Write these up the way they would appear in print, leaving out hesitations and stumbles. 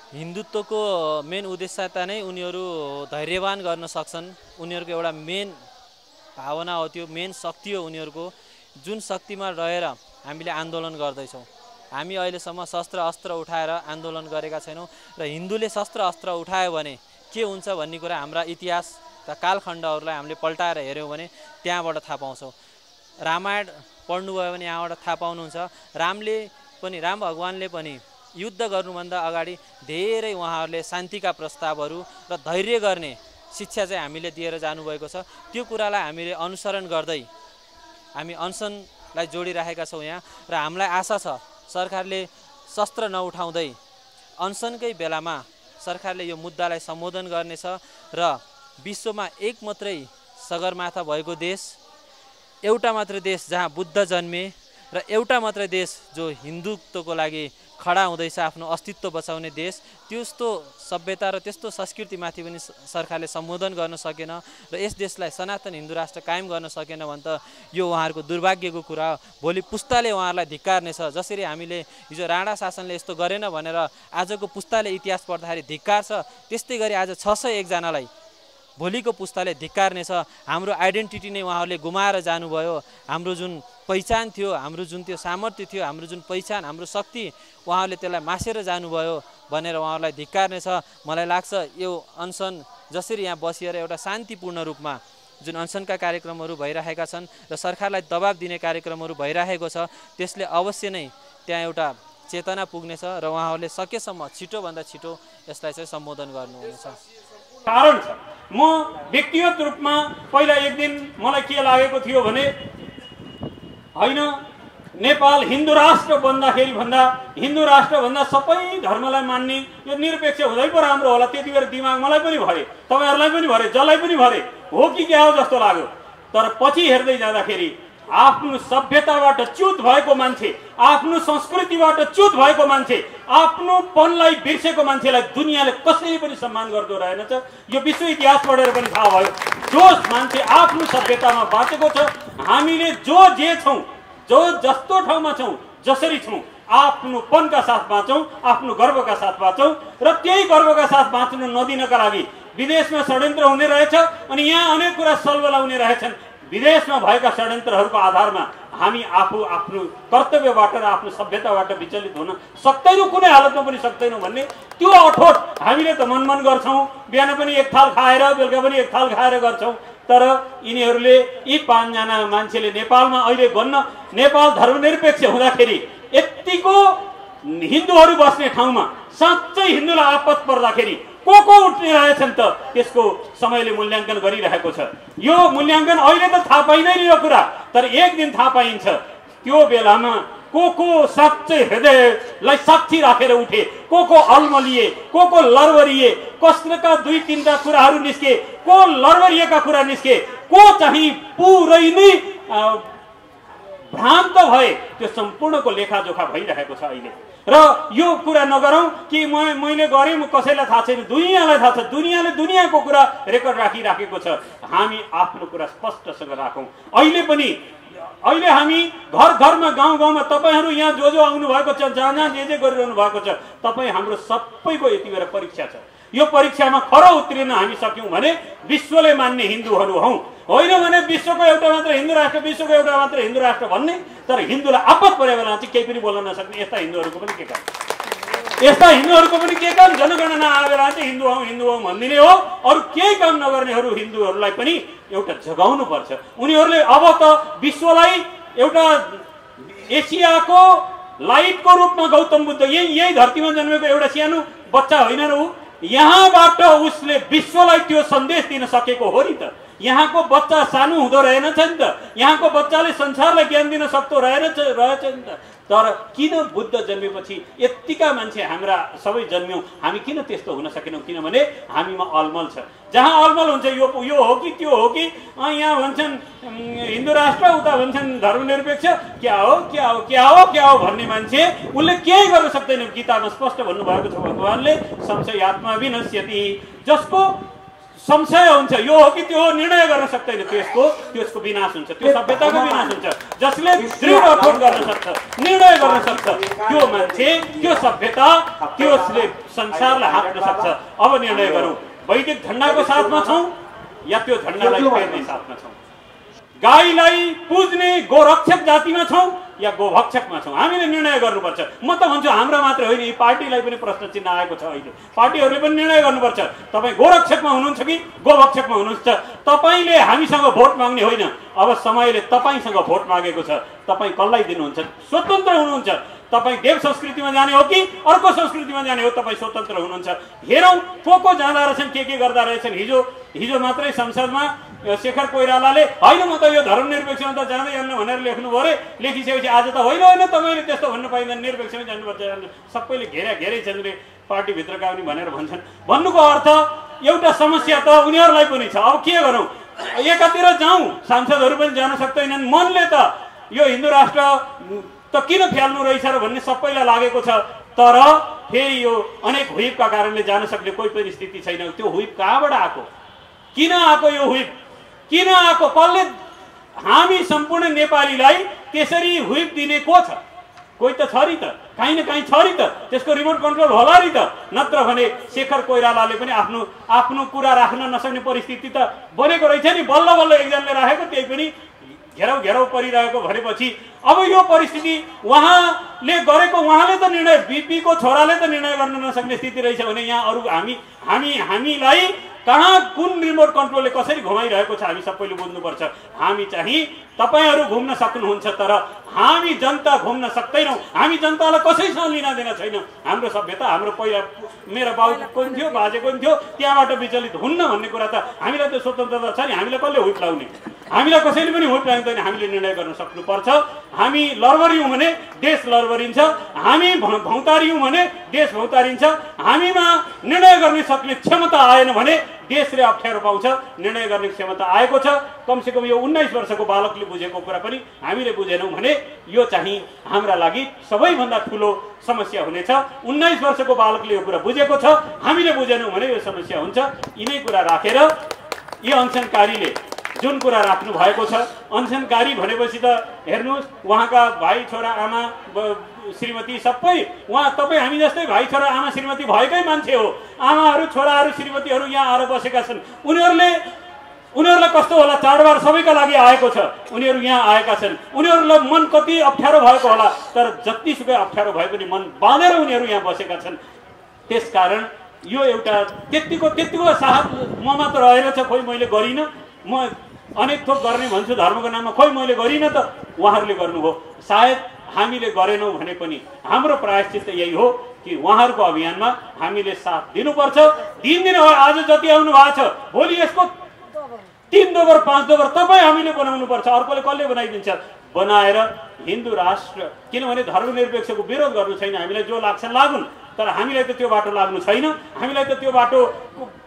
हिन्दुत्वको main उद्देश्यता नै उनीहरू धैर्यवान गर्न सक्छन्। उनीहरूको एउटा मेन भावना हो, त्यो मेन शक्ति हो उनीहरूको, जुन शक्तिमा रहेर हामीले आन्दोलन गर्दैछौँ। हामी अहिलेसम्म शस्त्र अस्त्र उठाएर आन्दोलन गरेका छैनौँ र हिन्दूले शस्त्र अस्त्र उठायो भने के हुन्छ भन्ने कुरा हाम्रा इतिहासका कालखण्डहरूलाई हामीले पल्टाएर हेऱ्यौँ भने त्यहाँबाट थाहा पाउँछौँ। रामायण पढ्नुभयो भने यहाँबाट थाहा पाउनुहुन्छ, राम भगवानले पनि युद्ध गर्नुभन्दा अगाडि धेरै उहाँहरूले शान्तिका प्रस्तावहरू र धैर्य गर्ने शिक्षा चाहिँ हामीले दिएर जानुभएको छ। त्यो कुरालाई हामीले अनुसरण गर्दै हामी अनसनलाई जोडिराखेका छौँ यहाँ, र हामीलाई आशा छ सरकारले शस्त्र नउठाउँदै अनसनकै बेलामा सरकारले यो मुद्दालाई सम्बोधन गर्नेछ र विश्वमा एक मात्रै सगरमाथा भएको देश, एउटा मात्रै देश जहाँ बुद्ध जन्मे र एउटा मात्रै देश जो हिन्दुत्वको लागि खडा हुँदैछ, आफ्नो अस्तित्व बचाउने देश, त्यस्तो सभ्यता र त्यस्तो संस्कृतिमाथि पनि सरकारले सम्बोधन गर्न सकेन र यस देशलाई सनातन हिन्दू राष्ट्र कायम गर्न सकेन भने त यो उहाँहरूको दुर्भाग्यको कुरा हो। भोलि पुस्ताले उहाँहरूलाई धिक्कार्नेछ। जसरी हामीले हिजो राणा शासनले यस्तो गरेन भनेर आजको पुस्ताले इतिहास पढ्दाखेरि धिक्कार्छ, त्यस्तै गरी आज 601 जनालाई भोलिको पुस्ताले धिक्कार्नेछ। हाम्रो आइडेन्टिटी नै उहाँहरूले गुमाएर जानुभयो। हाम्रो जुन पहिचान थियो, हाम्रो जुन त्यो सामर्थ्य थियो, हाम्रो जुन पहिचान, हाम्रो शक्ति, उहाँहरूले त्यसलाई मासेर जानुभयो भनेर उहाँहरूलाई धिक्कार्नेछ। मलाई लाग्छ यो अनसन जसरी यहाँ बसिएर एउटा शान्तिपूर्ण रूपमा जुन अनसनका कार्यक्रमहरू भइरहेका छन् र सरकारलाई दबाब दिने कार्यक्रमहरू भइरहेको छ, त्यसले अवश्य नै त्यहाँ एउटा चेतना पुग्नेछ र उहाँहरूले सकेसम्म छिटोभन्दा छिटो यसलाई चाहिँ सम्बोधन गर्नुहुनेछ। कारण छ, म व्यक्तिगत रूपमा पहिला एक दिन मलाई के लागेको थियो भने होइन, नेपाल हिन्दू राष्ट्र बन्दाखेरि भन्दा हिन्दू राष्ट्र भन्दा सबै धर्मलाई मान्ने यो निरपेक्ष हुँदै पो राम्रो होला। त्यति बेर दिमाग मलाई पनि भरे, तपाईँहरूलाई पनि भरे, जसलाई पनि भरे, हो कि क्या हो जस्तो लाग्यो। तर पछि हेर्दै जाँदाखेरि आफ्नो सभ्यताबाट च्युत भएको मान्छे, आफ्नो संस्कृतिबाट च्युत भएको मान्छे, आफ्नोपनलाई बिर्सेको मान्छेलाई दुनियाँले कसैले पनि सम्मान गर्दो रहेनछ। यो विश्व इतिहास पढेर पनि थाहा भयो। जो मान्छे आफ्नो सभ्यतामा बाँचेको छ, हामीले जो जे छौँ, जो जस्तो ठाउँमा छौँ, जसरी छौँ, आफ्नोपनका साथ बाँचौँ, आफ्नो गर्वका साथ बाँचौँ र त्यही गर्वका साथ बाँच्न नदिनका लागि विदेशमा षड्यन्त्र हुने रहेछ अनि यहाँ अनेक कुरा सल्बलाउने रहेछन्। विदेशमा भएका षड्यन्त्रहरूको आधारमा हामी आफू आफ्नो कर्तव्यबाट र आफ्नो सभ्यताबाट विचलित हुन सक्दैनौँ, कुनै हालतमा पनि सक्दैनौँ भन्ने त्यो अठोट हामीले त मनमन गर्छौँ। बिहान पनि एक थाल खाएर बेलुका पनि एक थाल खाएर गर्छौँ। तर यिनीहरूले, यी 5 जना मान्छेले नेपालमा अहिले बन्न, नेपाल धर्मनिरपेक्ष हुँदाखेरि यतिको हिन्दूहरू बस्ने ठाउँमा साँच्चै हिन्दूलाई आपत पर्दाखेरि को उठ्ने रहेछन् त त्यसको समयले मूल्याङ्कन गरिरहेको छ। यो मूल्याङ्कन अहिले त थाहा पाइँदैन यो कुरा, तर एक दिन थाहा पाइन्छ। त्यो बेलामा को साँच्चै हृदयलाई साक्षी राखेर उठे, को अल्मलिए, को लरवरिए, कसका 2-3टा कुराहरू निस्के, को लरवरिएका कुरा निस्के, को चाहिँ पुरै नै भ्रान्त भए, त्यो सम्पूर्णको लेखाजोखा भइरहेको छ अहिले। र यो कुरा नगरौँ कि मैले गरेँ, कसैलाई थाहा छैन, दुनियाँलाई थाहा छ। दुनियाँले दुनियाँको कुरा रेकर्ड राखिराखेको छ। हामी आफ्नो कुरा स्पष्टसँग राखौँ। अहिले हामी घर घरमा, गाउँ गाउँमा, तपाईँहरू यहाँ जो आउनु भएको छ, जहाँ जे गरिरहनु भएको छ, तपाईँ हाम्रो सबैको यति बेला परीक्षा छ। यो परीक्षामा खरो उत्रिन हामी सक्यौँ भने विश्वले मान्ने हिन्दूहरू हौँ, होइन भने विश्वको एउटा मात्र हिन्दू राष्ट्र, विश्वको एउटा मात्र हिन्दू राष्ट्र भन्ने, तर हिन्दूलाई आपत परे बेला चाहिँ केही पनि बोल्न नसक्ने यस्ता हिन्दूहरूको पनि के काम, यस्ता हिन्दूहरूको पनि के काम। जनगणना आएर चाहिँ हिन्दू हौँ भनिदिने हो। अरू केही काम नगर्नेहरू हिन्दूहरूलाई पनि एउटा जगाउनु पर्छ। उनीहरूले अब त विश्वलाई एउटा एसियाको लाइटको रूपमा गौतम बुद्ध यही धरतीमा जन्मेको एउटा सानो बच्चा होइन र ऊ, यहाँबाट उसले विश्वलाई त्यो सन्देश दिन सकेको हो नि त। यहाँको बच्चा सानो हुँदो रहेनछ नि त, यहाँको बच्चाले संसारलाई ज्ञान दिन सक्दो रहेछ नि त। तर किन बुद्ध जन्मेपछि यतिका मान्छे हाम्रा सबै जन्म्यौँ, हामी किन त्यस्तो हुन सकेनौँ? किनभने हामीमा अलमल छ। जहाँ अलमल हुन्छ यो हो कि त्यो हो कि, यहाँ भन्छन् हिन्दू राष्ट्र, उता भन्छन् धर्मनिरपेक्ष, क्या हो भन्ने मान्छे उसले केही गर्न सक्दैन। गीतामा स्पष्ट भन्नुभएको छ भगवानले, संशयात्मा विनश्यति, जसको संशय हुन्छ, यो हो कि त्यो निर्णय गर्न सक्दैन, त्यसको विनाश हुन्छ, त्यो सभ्यताको विनाश हुन्छ। जसले दृढ अठोट गर्न सक्छ, निर्णय गर्न सक्छ, त्यो मान्छे, त्यो सभ्यता, त्यसले संसारलाई हाँक्न सक्छ। अब निर्णय गरौँ, वैदिक झण्डाको साथमा छौँ या त्यो झण्डालाई फेर्ने साथमा छौँ? गाईलाई पुज्ने गोरक्षक जातिमा छौँ या गोभक्षकमा छौँ? हामीले निर्णय गर्नुपर्छ। म त भन्छु हाम्रो मात्र होइन, यी पार्टीलाई पनि प्रश्न चिन्ह आएको छ। अहिले पार्टीहरूले पनि निर्णय गर्नुपर्छ, तपाईँ गोरक्षकमा हुनुहुन्छ कि गोभक्षकमा हुनुहुन्छ? तपाईँले हामीसँग भोट माग्ने होइन, अब समयले तपाईँसँग भोट मागेको छ। तपाईँ कसलाई दिनुहुन्छ? स्वतन्त्र हुनुहुन्छ। तपाईँ देव संस्कृतिमा जाने हो कि अर्को संस्कृतिमा जाने हो? तपाईँ स्वतन्त्र हुनुहुन्छ। हेरौँ को जाँदा रहेछन्, के गर्दा रहेछन्। हिजो मात्रै संसदमा शेखर कोइरालाले होइन म त यो धर्मनिरपेक्षमा त जाँदैन भनेर लेख्नुभयो अरे। लेखिसकेपछि आज त होइन तपाईँले त्यस्तो भन्नु पाइँदैन, निरपेक्षमै जानुपर्छ। सबैले घेरै छन् रे पार्टीभित्रका पनि भनेर भन्छन्। भन्नुको अर्थ एउटा समस्या त उनीहरूलाई पनि छ। अब के गरौँ? एकातिर जाउँ, सांसदहरू पनि जान सक्दैनन्। मनले त यो हिन्दू राष्ट्र त किन फ्याल्नु रहेछ र भन्ने सबैलाई लागेको छ। तर फेरि यो अनेक हुइपका कारणले जान सक्ने कोही पनि स्थिति छैन। त्यो हुइप कहाँबाट आएको? किन आएको यो हुइप? किन आएको? कसले हामी सम्पूर्ण नेपालीलाई त्यसरी हुइप दिने को छ? कोही त छ रि त, काहीँ न काहीँ छ रि त। त्यसको रिमोट कन्ट्रोल होला रि त। नत्र भने शेखर कोइरालाले पनि आफ्नो कुरा राख्न नसक्ने परिस्थिति त बनेको रहेछ नि। बल्ल एकजनाले राखेको, त्यही पनि घेराउ परिरहेको भनेपछि अब यो परिस्थिति उहाँले गरेको, उहाँले त निर्णय, बिपीको छोराले त निर्णय गर्न नसक्ने स्थिति रहेछ भने यहाँ अरू हामीलाई कहाँ कुन रिमोट कन्ट्रोलले कसरी घुमाइरहेको छ हामी सबैले बुझ्नुपर्छ। हामी चाहिँ तपाईहरू घुम्न सक्नुहुन्छ, तर हामी जनता घुम्न सक्दैनौँ। हामी जनतालाई कसैसँग लिन देन छैन। हाम्रो सभ्यता, हाम्रो पहिला मेरो बाउ कोन थियो, बाजे कोन थियो, त्यहाँबाट विचलित हुन्न भन्ने कुरा त हामीलाई त स्वतन्त्रता छ नि। हामीलाई कसले हुइप लाउने? हामीलाई कसैले पनि हुइप लाग्दैन। हामीले निर्णय गर्न सक्नुपर्छ। हामी लरबरियौँ भने देश लरबरिन्छ, हामी भौतारियौँ भने देश भौतारिन्छ। हामीमा निर्णय गर्ने सक्ने क्षमता आएन भने देशले अप्ठ्यारो पाउँछ। निर्णय गर्ने क्षमता आएको छ। कमसेकम यो 19 वर्षको बालकले बुझेको कुरा पनि हामीले बुझेनौँ भने यो चाहिँ हाम्रा लागि सबैभन्दा ठुलो समस्या हुनेछ। 19 वर्षको बालकले यो कुरा बुझेको छ, हामीले बुझेनौँ भने यो समस्या हुन्छ। यिनै कुरा राखेर यी अनसनकारीले जुन कुरा राख्नु भएको छ, अनसनकारी भनेपछि त हेर्नुहोस्, उहाँका भाइ छोरा आमा श्रीमती सबै तपाईँ हामी जस्तै भाइ छोरा आमा श्रीमती भएकै मान्छे हो। आमाहरू छोराहरू श्रीमतीहरू यहाँ आएर बसेका छन्। उनीहरूलाई कस्तो होला? चाडबाड सबैका लागि आएको छ। उनीहरू यहाँ आएका छन्। उनीहरूलाई मन कति अप्ठ्यारो भएको होला, तर जतिसुकै अप्ठ्यारो भए पनि मन बाँधेर उनीहरू यहाँ बसेका छन्। त्यसकारण यो एउटा त्यतिको साहस ममा त रहेर छ। खोइ मैले गरिनँ, म अनेक थोक गर्ने भन्छु धर्मको नाममा, खोइ मैले गरिनँ त उहाँहरूले गर्नुभयो। सायद हामीले गरेनौँ भने पनि हाम्रो प्रायश्चित यही हो कि उहाँहरूको अभियानमा हामीले साथ दिनुपर्छ। दिनदिन आज जति आउनु भएको छ, भोलि यसको 3 दोबर 5 दोबर तपाईँ हामीले बनाउनुपर्छ। अर्कोले कसले बनाइदिन्छ? बनाएर हिन्दू राष्ट्र, किनभने धर्मनिरपेक्षको विरोध गर्नु छैन। हामीलाई जो लाग्छ लागुन्, तर हामीलाई त त्यो बाटो लाग्नु छैन। हामीलाई त त्यो बाटो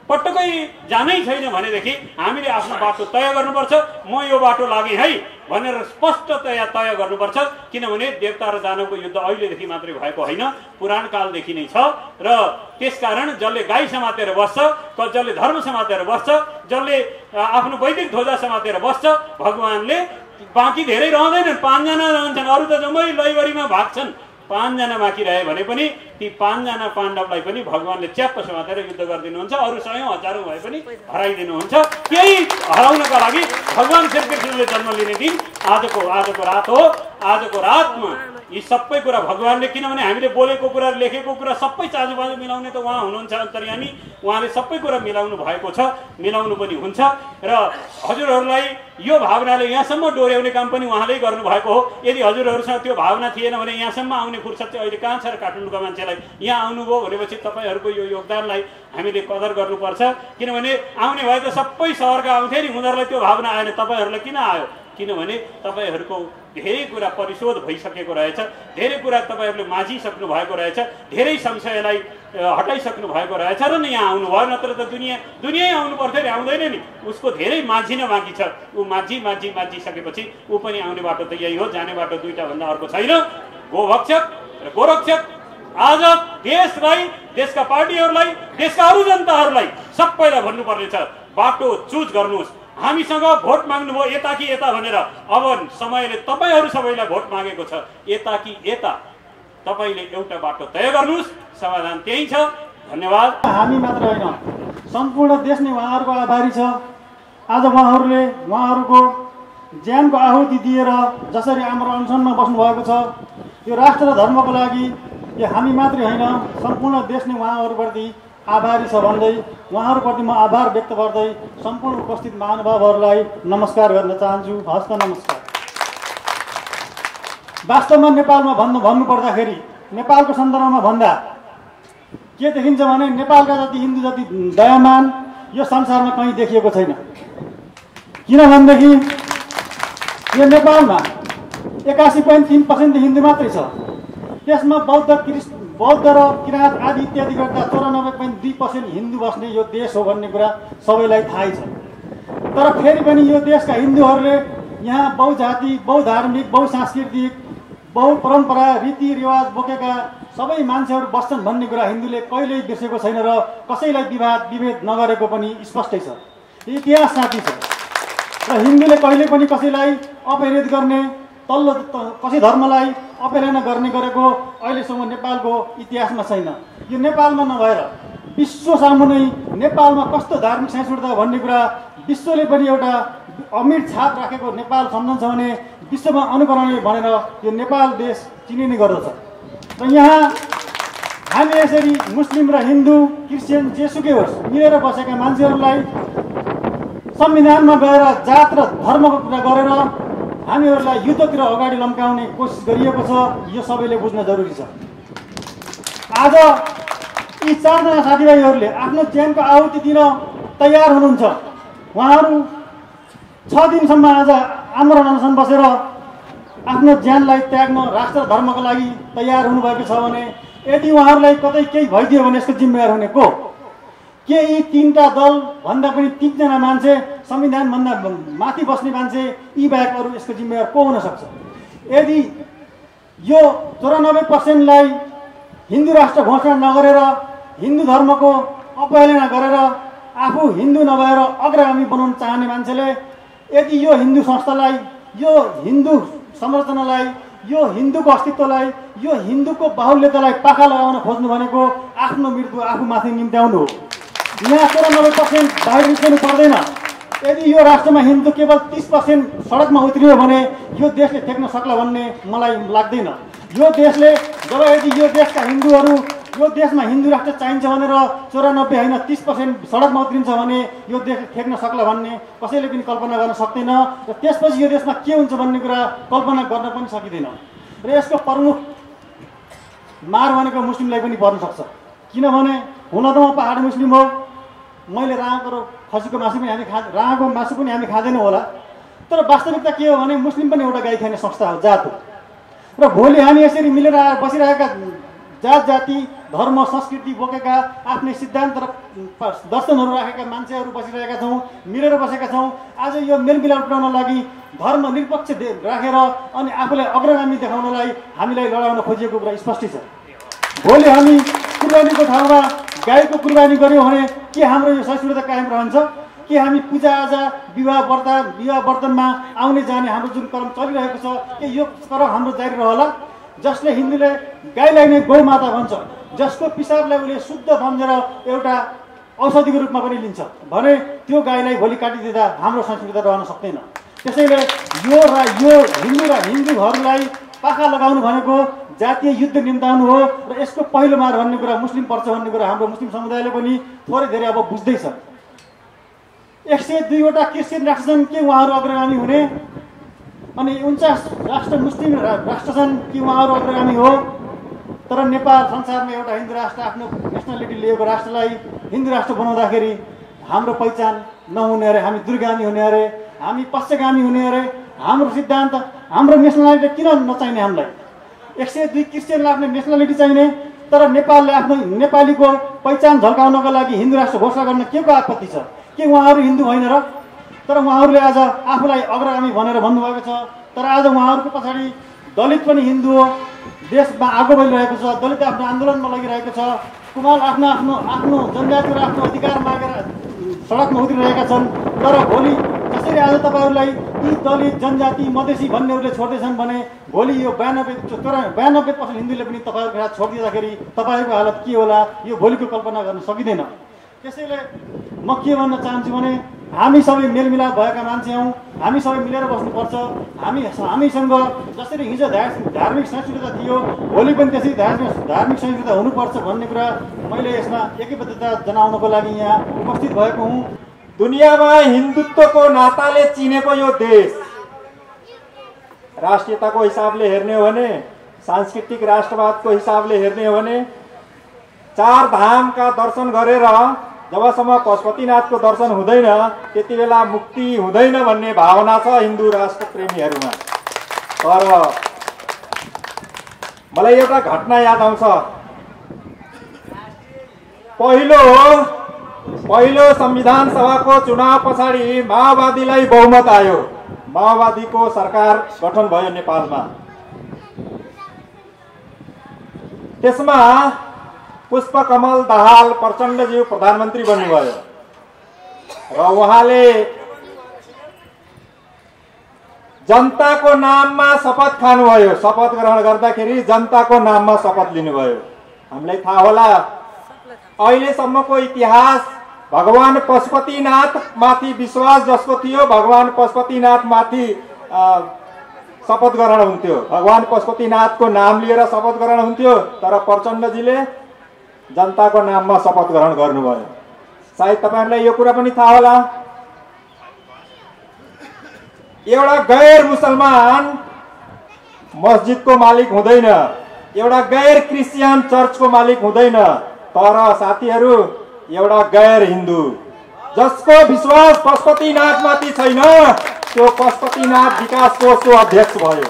पटक्कै जानै छैन भनेदेखि हामीले आफ्नो बाटो तय गर्नुपर्छ। म यो बाटो लागेँ है भनेर स्पष्टतया तय गर्नुपर्छ। किनभने देवता र दानवको युद्ध अहिलेदेखि मात्रै भएको होइन, पुराण कालदेखि नै छ। र त्यसकारण जसले गाई समातेर बस्छ, जसले धर्म समातेर बस्छ, जसले आफ्नो वैदिक ध्वजा समातेर बस्छ, भगवानले बाँकी धेरै रहँदैनन्। 5 जना रहन्छन्, अरू त जम्मै लैबरीमा भाग्छन्। 5 जना बाँकी रहे भने पनि ती 5 जना पाण्डवलाई पनि भगवानले च्याप्प समातेर युद्ध गरिदिनुहुन्छ। अरू 100 हजारौँ भए पनि हराइदिनुहुन्छ। त्यही हराउनका लागि भगवान श्रीकृष्णले जन्म लिने दिन आजको रात हो। आजको रातमा यी सबै कुरा भगवानले, किनभने हामीले बोलेको कुरा, लेखेको कुरा सबै चाँजोबाजो मिलाउने त उहाँ हुनुहुन्छ अन्तर्यामी। उहाँले सबै कुरा मिलाउनु भएको छ, मिलाउनु पनि हुन्छ। र हजुरहरूलाई यो भावनाले यहाँसम्म डोर्याउने काम पनि उहाँले गर्नुभएको हो। यदि हजुरहरूसँग त्यो भावना थिएन भने यहाँसम्म आउने फुर्सद चाहिँ अहिले कहाँ छ र? काठमाडौँका मान्छेलाई यहाँ आउनुभयो भनेपछि तपाईँहरूको यो योगदानलाई हामीले कदर गर्नुपर्छ। किनभने आउने भए त सबै सहरका आउँथे नि, उनीहरूलाई त्यो भावना आएन। तपाईँहरूलाई किन आयो? किनभने तपाईँहरूको धेरै कुरा परिशोध भइसकेको रहेछ, धेरै कुरा तपाईँहरूले माझिसक्नु भएको रहेछ, धेरै संशयलाई हटाइसक्नु भएको रहेछ र नि यहाँ आउनुभयो। नत्र त दुनियाँ आउनु पर्थ्यो नि, आउँदैन नि। उसको धेरै माझिन बाँकी छ। ऊ माझिसकेपछि ऊ पनि आउने बाटो त यही हो। जाने बाटो दुईटा भन्दा अर्को छैन, गोभक्षक र गोरक्षक। आज देशलाई, देशका पार्टीहरूलाई, देशका अरू जनताहरूलाई सबैलाई भन्नुपर्ने छ, बाटो चुज गर्नुहोस्। हामीसँग भोट माग्नुभयो यता कि यता भनेर, अब समयले तपाईहरू सबैलाई भोट मागेको छ, यता कि यता। तपाईले एउटा बाटो तय गर्नुहोस्, समाधान त्यही छ। धन्यवाद। हामी मात्र होइन, सम्पूर्ण देश नै उहाँहरूको आभारी छ। आज उहाँहरूले उहाँहरूको ज्यानको आहुति दिएर जसरी हाम्रो अनसनमा बस्नु भएको छ, यो राष्ट्र र धर्मको लागि यो हामी मात्रै होइन, सम्पूर्ण देश नै उहाँहरूप्रति आभारी छ भन्दै उहाँहरूप्रति म आभार व्यक्त गर्दै सम्पूर्ण उपस्थित महानुभावहरूलाई नमस्कार गर्न चाहन्छु। हस्त नमस्कार। वास्तवमा नेपालमा भन्नुपर्दाखेरि, नेपालको सन्दर्भमा भन्दा के देखिन्छ भने नेपालका जति हिन्दू जति दयामान यो संसारमा कहीँ देखिएको छैन। किनभनेदेखि यो नेपालमा 81.3% हिन्दू मात्रै छ। त्यसमा बौद्ध र किराँत आदि इत्यादि गर्दा 94.2% हिन्दू बस्ने यो देश हो भन्ने कुरा सबैलाई थाहै छ। तर फेरि पनि यो देशका हिन्दूहरूले यहाँ बहुजाति, बहुधार्मिक, बहुसांस्कृतिक, बहुपरम्परा, रीतिरिवाज बोकेका सबै मान्छेहरू बस्छन् भन्ने कुरा हिन्दूले कहिल्यै बिर्सेको छैन र कसैलाई विभेद नगरेको पनि स्पष्टै छ। इतिहास साथी छ र हिन्दूले कहिले पनि कसैलाई अपहरित गर्ने, तल्लो कसै धर्मलाई अपहेलना गर्ने गरेको अहिलेसम्म नेपालको इतिहासमा छैन। यो नेपालमा नभएर विश्व सामु नै नेपालमा कस्तो धार्मिक सहिष्णुता भन्ने कुरा विश्वले पनि एउटा अमिट छाप राखेको नेपाल सम्झन्छ भने विश्वमा अनुकरणीय भनेर यो नेपाल देश चिनिने गर्दछ। र यहाँ हामी यसरी मुस्लिम र हिन्दू, क्रिस्चियन जेसुकै होस् मिलेर बसेका मान्छेहरूलाई संविधानमा गएर जात र धर्मको कुरा गरेर हामीहरूलाई युद्धतिर अगाडि लम्काउने कोसिस गरिएको छ। यो सबैले बुझ्न जरुरी छ। आज यी 4 जना साथीभाइहरूले आफ्नो ज्यानको आहुति दिन तयार हुनुहुन्छ। उहाँहरू 6 दिनसम्म आज आन्दोलन अनसन बसेर आफ्नो ज्यानलाई त्याग्न राष्ट्र धर्मको लागि तयार हुनुभएको छ भने यदि उहाँहरूलाई कतै केही भइदियो भने यसको जिम्मेवार हुने को? के यी 3टा दल भन्दा पनि 3 जना मान्छे, संविधानभन्दा माथि बस्ने मान्छे यी बाहेक अरू यसको जिम्मेवार को हुन सक्छ? यदि यो 94%लाई हिन्दू राष्ट्र घोषणा नगरेर हिन्दू धर्मको अपहेलना गरेर आफू हिन्दू नभएर अग्रगामी बनाउन चाहने मान्छेले यदि यो हिन्दू संस्थालाई, यो हिन्दू संरचनालाई, यो हिन्दूको अस्तित्वलाई, यो हिन्दूको बाहुल्यतालाई पाखा लगाउन खोज्नु भनेको आफ्नो मृत्यु आफूमाथि निम्त्याउनु हो। यहाँ 94% बाहिर निस्कनु पर्दैन। यदि यो राष्ट्रमा हिन्दू केवल 30% सडकमा उत्रियो भने यो देशले टेक्न सक्ला भन्ने मलाई लाग्दैन। यो देशले जब यदि यो देशका हिन्दूहरू यो देशमा हिन्दू राष्ट्र चाहिन्छ भनेर 94 होइन 30% सडकमा उत्रिन्छ भने यो देशले टेक्न सक्ला भन्ने कसैले पनि कल्पना गर्न सक्दैन। र त्यसपछि यो देशमा के हुन्छ भन्ने कुरा कल्पना गर्न पनि सकिँदैन। र यसको प्रमुख मार भनेको मुस्लिमलाई पनि पर्न सक्छ। किनभने हुन त म पहाडी मुस्लिम हो, मैले राँको र खसीको मासु पनि राँको मासु पनि हामी खाँदैनौँ होला। तर वास्तविकता के हो भने मुस्लिम पनि एउटा गाई खाने संस्था हो, जात हो। र भोलि हामी यसरी मिलेर बसिरहेका जात जाति धर्म संस्कृति बोकेका आफ्नै सिद्धान्त र दर्शनहरू राखेका मान्छेहरू बसिरहेका छौँ, मिलेर बसेका छौँ। आज यो मेलमिलाप पुर्याउन लागि धर्म निरपेक्ष राखेर अनि आफूलाई अग्रगामी देखाउनलाई हामीलाई लडाउन खोजिएको कुरा स्पष्ट छ। भोलि हामी कुर्बानीको ठाउँमा गाईको कुर्बानी गऱ्यौँ भने के हाम्रो यो सहिष्णुता कायम रहन्छ? के हामी पूजाआजा विवाह वर्तनमा आउने जाने हाम्रो जुन क्रम चलिरहेको छ के यो क्रम हाम्रो जारी रहला? जसले हिन्दूले गाईलाई नै गौमाता भन्छ, जसको पिसाबलाई उसले शुद्ध सम्झेर एउटा औषधिको रूपमा पनि लिन्छ भने त्यो गाईलाई भोलि काटिदिँदा हाम्रो संस्कृति रहन सक्दैन। त्यसैले यो हिन्दू र हिन्दूहरूलाई पाखा लगाउनु भनेको जातीय युद्ध निम्ताउनु हो। र यसको पहिलो मार भन्ने कुरा मुस्लिम पर्छ भन्ने कुरा हाम्रो मुस्लिम समुदायले पनि थोरै धेरै अब बुझ्दैछ। 102वटा क्रिस्चियन राष्ट्र छन्, के उहाँहरू अग्रगामी हुने? अनि 49 राष्ट्र मुस्लिम राष्ट्र छन्, कि उहाँहरू अग्रगामी हो? तर नेपाल संसारमा एउटा हिन्दू राष्ट्र आफ्नो नेसनालिटी लिएको राष्ट्रलाई हिन्दू राष्ट्र बनाउँदाखेरि हाम्रो पहिचान नहुने अरे, हामी दुर्गामी हुने अरे, हामी पश्चगामी हुने अरे। हाम्रो सिद्धान्त हाम्रो नेसनालिटी किन नचाहिने? हामीलाई 102 क्रिस्चियनलाई आफ्नो नेसनालिटी चाहिने, तर नेपालले आफ्नो नेपालीको पहिचान झल्काउनको लागि हिन्दू राष्ट्र घोषणा गर्न के को आपत्ति छ? के उहाँहरू हिन्दू होइन र? तर उहाँहरूले आज आफूलाई अग्रगामी भनेर भन्नुभएको छ। तर आज उहाँहरूको पछाडि दलित पनि हिन्दू हो, देशमा आगो बलिरहेको छ, दलित आफ्नो आन्दोलनमा लगिरहेको छ, कुमार आफ्नो जनजाति र आफ्नो अधिकार मागेर सडकमा उत्रिरहेका छन्। तर भोलि जसरी आज तपाईँहरूलाई यी दलित जनजाति मधेसी भन्नेहरूले छोड्दैछन् भने भोलि यो 92% हिन्दूले पनि तपाईँहरूको हात छोडिदिँदाखेरि तपाईँहरूको हालत के होला यो भोलिको कल्पना गर्न सकिँदैन। त्यसैले म के भन्न चाहन्छु भने हामी सबै मेलमिलाप भएका मान्छे हौँ, हामी सबै मिलेर बस्नुपर्छ। हामीसँग जसरी हिजो धार्मिक सहिष्णुता थियो भोलि पनि त्यसरी धार्मिक सहिष्णुता हुनुपर्छ भन्ने कुरा मैले यसमा एकैबद्धता जनाउनको लागि यहाँ उपस्थित भएको हुँ। दुनियाँमा हिन्दुत्वको नाताले चिनेको यो देश राष्ट्रियताको हिसाबले हेर्ने हो भने, सांस्कृतिक राष्ट्रवादको हिसाबले हेर्ने हो भने 4 धामका दर्शन गरेर जबसम्म पशुपतिनाथको दर्शन हुँदैन त्यति बेला मुक्ति हुँदैन भन्ने भावना छ हिन्दू राष्ट्र प्रेमीहरूमा। तर मलाई एउटा घटना याद आउँछ। पहिलो संविधान सभाको चुनाव पछाडि माओवादीलाई बहुमत आयो, माओवादीको सरकार गठन भयो नेपालमा। त्यसमा पुष्पकमल दाहाल प्रचण्डज्यू प्रधानमन्त्री बन्नुभयो र उहाँले जनताको नाममा शपथ खानुभयो। शपथ ग्रहण गर्दाखेरि जनताको नाममा शपथ लिनुभयो। हामीलाई थाहा होला अहिलेसम्मको इतिहास भगवान पशुपतिनाथ माथि विश्वास जसको थियो भगवान पशुपतिनाथ माथि शपथ ग्रहण हुन्थ्यो, भगवान पशुपतिनाथको नाम लिएर शपथ ग्रहण हुन्थ्यो। तर प्रचण्डजीले जनताको नाममा शपथ ग्रहण गर्नुभयो। सायद तपाईहरुलाई यो कुरा पनि थाहा होला एउटा गैर मुसलमान मस्जिदको मालिक हुँदैन, एउटा गैर क्रिस्चियन चर्चको मालिक हुँदैन। तर साथीहरू एउटा गैर हिन्दू जसको विश्वास पशुपतिनाथमाथि छैन त्यो पशुपतिनाथ विकास कोषको अध्यक्ष भयो।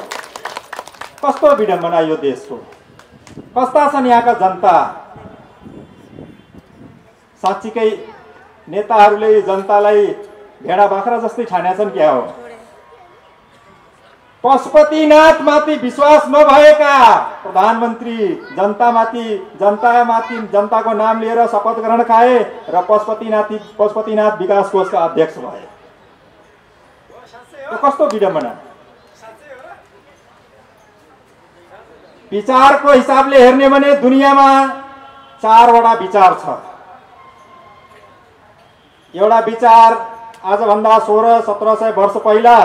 कस्तो विडम्बना यो देशको, कस्ता छन् यहाँका जनता। साँच्चीकै नेताहरूले जनतालाई भेडा बाख्रा जस्तै ठानेछन् क्या हो। पशुपतिनाथमाथि विश्वास नभएका प्रधानमन्त्री जनताको नाम लिएर शपथ ग्रहण खाए र पशुपतिनाथ विकास कोषका अध्यक्ष भए। कस्तो विडम्बना। विचारको हिसाबले हेर्ने भने दुनियाँमा 4वटा विचार छ। एउटा विचार आजभन्दा 1600-1700 वर्ष पहिला,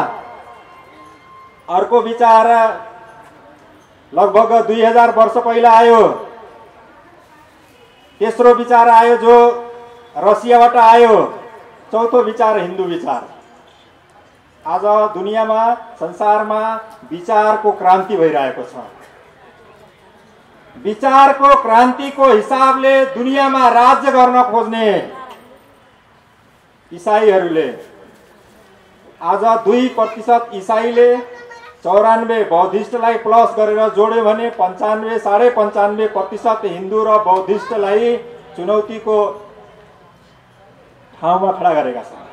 अर्को विचार लगभग 2000 वर्ष पहिला आयो, तेस्रो विचार आयो जो रसियाबाट आयो, चौथो विचार हिन्दू विचार। आज दुनियाँमा संसारमा विचारको क्रान्ति भइरहेको छ। विचारको क्रान्तिको हिसाबले दुनियाँमा राज्य गर्न खोज्ने इसाईहरूले आज 2% इसाईले 94 बौद्धिस्टलाई प्लस गरेर जोड्यो भने 95-95% हिन्दू र बौद्धिस्टलाई चुनौतीको ठाउँमा खडा गरेका छन्।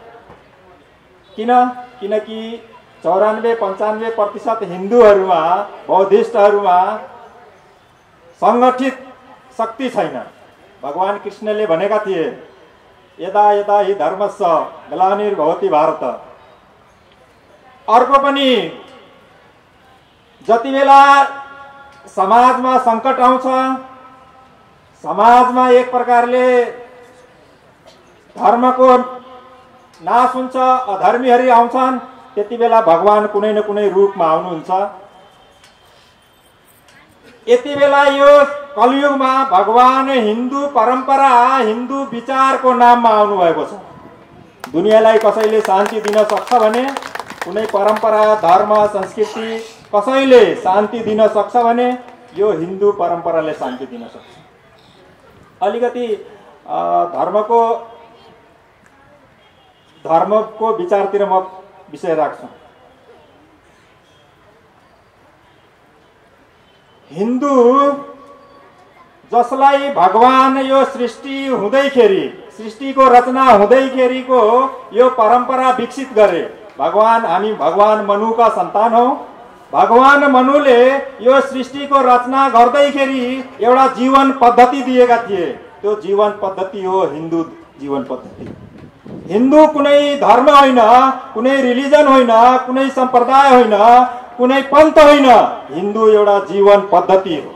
किनकि 94-95% हिन्दूहरूमा बौद्धिस्टहरूमा संगठित शक्ति छैन। भगवान कृष्णले भनेका थिए यदा यदा हि धर्मस्य ग्लानिर्भवति भारत। अर्को पनि जति बेला समाजमा संकट आउँछ, समाजमा एक प्रकारले धर्मको नाश हुन्छ, अधर्मीहरू आउँछन्, त्यति बेला भगवान कुनै न कुनै रूपमा आउनुहुन्छ। यति बेला यो कलियुगमा भगवान हिन्दू परम्परा हिन्दू विचारको नाममा आउनु भएको छ। दुनियाँलाई कसैले शान्ति दिन सक्छ भने, कुनै परम्परा धर्म संस्कृति कसैले शान्ति दिन सक्छ भने यो हिन्दू परम्पराले शान्ति दिन सक्छ। अलिकति धर्मको विचारतिर म विषय राख्छु। हिन्दू जसलाई भगवान यो सृष्टि हुँदैखेरि, सृष्टिको रचना हुँदैखेरिको यो परम्परा विकसित गरे। हामी भगवान मनुका सन्तान हौ। भगवान मनुले यो सृष्टिको रचना गर्दैखेरि एउटा जीवन पद्धति दिएका थिए। त्यो जीवन पद्धति हो हिन्दू जीवन पद्धति। हिन्दू कुनै धर्म होइन, कुनै रिलिजन होइन, कुनै सम्प्रदाय होइन, कुनै पन्थ होइन। हिन्दू एउटा जीवन पद्धति हो।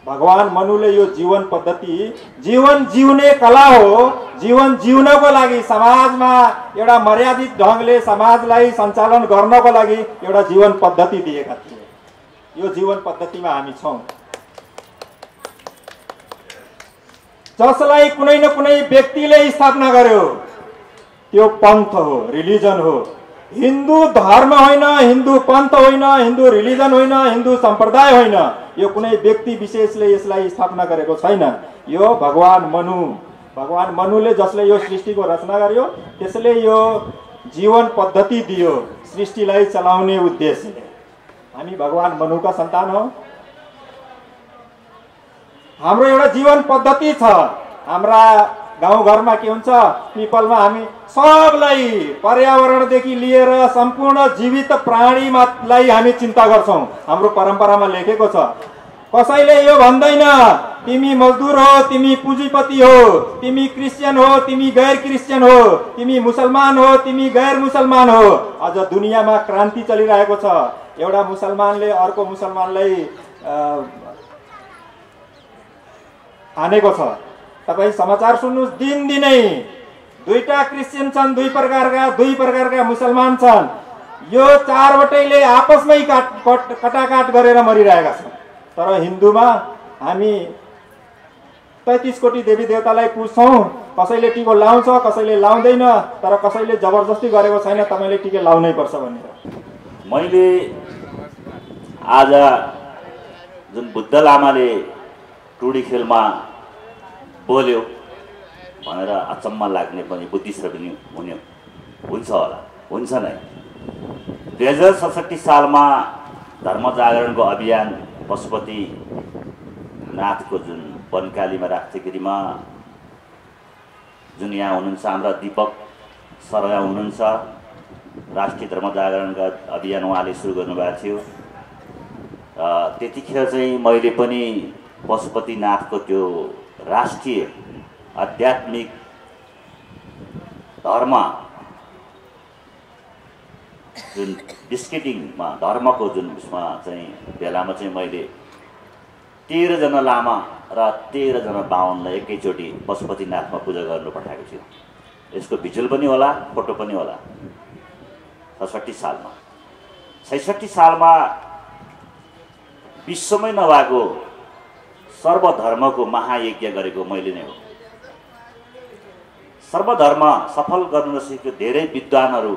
भगवान मनुले यो जीवन पद्धति, जीवन जिउने कला हो। जीवन जिउनको लागि समाजमा एउटा मर्यादित ढङ्गले समाजलाई सञ्चालन गर्नको लागि एउटा जीवन पद्धति दिएका थिए। यो जीवन पद्धतिमा हामी छौँ। जसलाई कुनै न कुनै व्यक्तिले स्थापना गर्यो त्यो पन्थ हो, रिलिजन हो। हिन्दू धर्म होइन, हिन्दू पन्थ होइन, हिन्दू रिलिजन होइन, हिन्दू सम्प्रदाय होइन। यो कुनै व्यक्ति विशेषले यसलाई स्थापना गरेको छैन। यो भगवान मनुले जसले यो सृष्टिको रचना गर्यो त्यसले यो जीवन पद्धति दियो सृष्टिलाई चलाउने उद्देश्यले। हामी भगवान मनुका सन्तान हौ। हाम्रो एउटा जीवन पद्धति छ। हाम्रा गाउँघरमा के हुन्छ, पिपलमा हामी सबलाई पर्यावरणदेखि लिएर सम्पूर्ण जीवित प्राणीलाई हामी चिन्ता गर्छौँ। हाम्रो परम्परामा लेखेको छ। कसैले यो भन्दैन तिमी मजदुर हो, तिमी पुँजीपति हो, तिमी क्रिस्चियन हो, तिमी गैर क्रिस्चियन हो, तिमी मुसलमान हो, तिमी गैर मुसलमान हो। आज दुनियाँमा क्रान्ति चलिरहेको छ। एउटा मुसलमानले अर्को मुसलमानलाई हानेको छ। तपाईँ समाचार सुन्नुहोस्, दिनदिनै दुईटा क्रिस्चियन छन्, दुई प्रकारका मुसलमान छन्। यो चारवटैले आपसमै कटाकाट गरेर मरिरहेका छन्। तर हिन्दूमा हामी 33 कोटी देवी देवतालाई पुज्छौँ। कसैले टिको लाउँछ, कसैले लाउँदैन, तर कसैले जबरजस्ती गरेको छैन तपाईँले टिके लाउनै पर्छ भनेर। मैले आज जुन बुद्ध लामाले टुडी खेलमा बोल्यो भनेर अचम्म लाग्ने पनि बुद्धिस्ट पनि हुन्छ होला, हुन्छ नै। 2067 सालमा धर्म जागरणको अभियान पशुपति नाथको जुन बनकालीमा राख्थेगिरीमा जुन यहाँ हुनुहुन्छ हाम्रा दीपक सर यहाँ हुनुहुन्छ, राष्ट्रिय धर्म जागरणका अभियान उहाँले सुरु गर्नुभएको थियो। त्यतिखेर चाहिँ मैले पनि पशुपतिनाथको त्यो राष्ट्रिय आध्यात्मिक धर्म जुन बिस्केटिङमा धर्मको जुन उसमा चाहिँ बेलामा चाहिँ मैले 13 जना लामा र 13 जना बाहुनलाई एकैचोटि पशुपतिनाथमा पूजा गर्नु पठाएको थियो। यसको भिजुअल पनि होला, फोटो पनि होला। 66 सालमा 66 सालमा विश्वमै नभएको सर्वधर्मको महायज्ञ गरेको मैले नै हो। सर्वधर्म सफल गर्न नसकेको धेरै विद्वानहरू,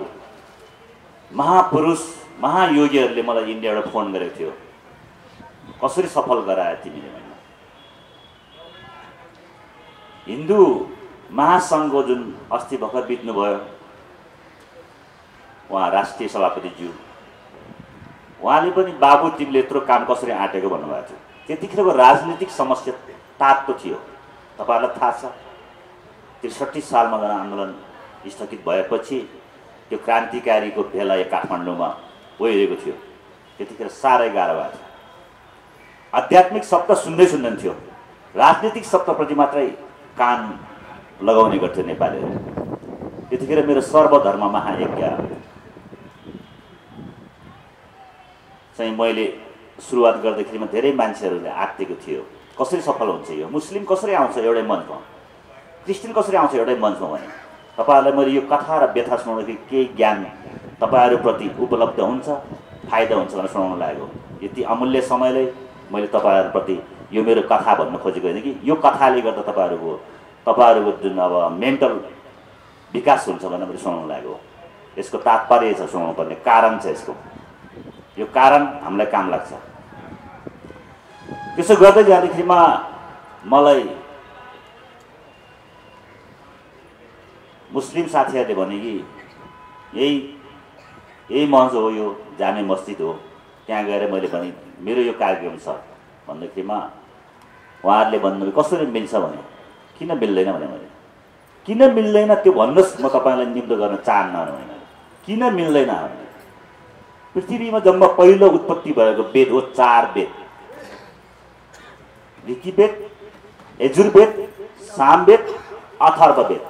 महापुरुष, महायोगीहरूले मलाई इन्डियाबाट फोन गरेको थियो, कसरी सफल गराए तिमीले भने। हिन्दू महासङ्घको जुन अस्ति भर्खर बित्नुभयो उहाँ राष्ट्रिय सभापतिज्यू, उहाँले पनि बाबु तिमीले यत्रो काम कसरी आँटेको भन्नुभएको थियो। त्यतिखेरको राजनीतिक समस्या तातो थियो। तपाईँहरूलाई थाहा छ 63 सालमा जनआन्दोलन स्थगित भएपछि त्यो क्रान्तिकारीको भेला काठमाडौँमा भइरहेको थियो। त्यतिखेर साह्रै गाह्रो भएको थियो। आध्यात्मिक शब्द सुन्दैन थियो, राजनीतिक शब्दप्रति मात्रै कान लगाउने गर्थ्यो नेपालीहरू। त्यतिखेर मेरो सर्वधर्म महायज्ञ चाहिँ मैले सुरुवात गर्दाखेरिमा धेरै मान्छेहरूले आत्तिएको थियो, कसरी सफल हुन्छ यो, मुस्लिम कसरी आउँछ एउटै मञ्चमा, क्रिस्चियन कसरी आउँछ एउटै मञ्चमा भने। तपाईँहरूलाई मैले यो कथा र व्यथा सुनाउँदाखेरि केही ज्ञान तपाईँहरूप्रति उपलब्ध हुन्छ, फाइदा हुन्छ भनेर सुनाउन लागेको। यति अमूल्य समयलाई मैले तपाईँहरूप्रति यो मेरो कथा भन्न खोजेको होइन कि यो कथाले गर्दा तपाईँहरूको जुन अब मेन्टल विकास हुन्छ भनेर मैले सुनाउन लागेको। यसको तात्पर्य छ, सुनाउनु पर्ने कारण छ यसको। यो कारण हामीलाई काम लाग्छ। त्यसो गर्दै जाँदाखेरिमा मलाई मुस्लिम साथीहरूले भने कि यही मञ्च हो, यो जामे मस्जिद हो, त्यहाँ गएर मैले भने मेरो यो कार्यक्रम छ भन्दाखेरिमा उहाँहरूले भन्नु कसरी मिल्छ भने, किन मिल्दैन भने मैले किन मिल्दैन त्यो भन्नुहोस्, म तपाईँलाई निम्तो गर्न चाहन्न भने किन मिल्दैन भने पृथ्वीमा जम्मा पहिलो उत्पत्ति भएको वेद हो 4 वेद, ऋग्वेद, यजुर्वेद, सामवेद, अथर्ववेद।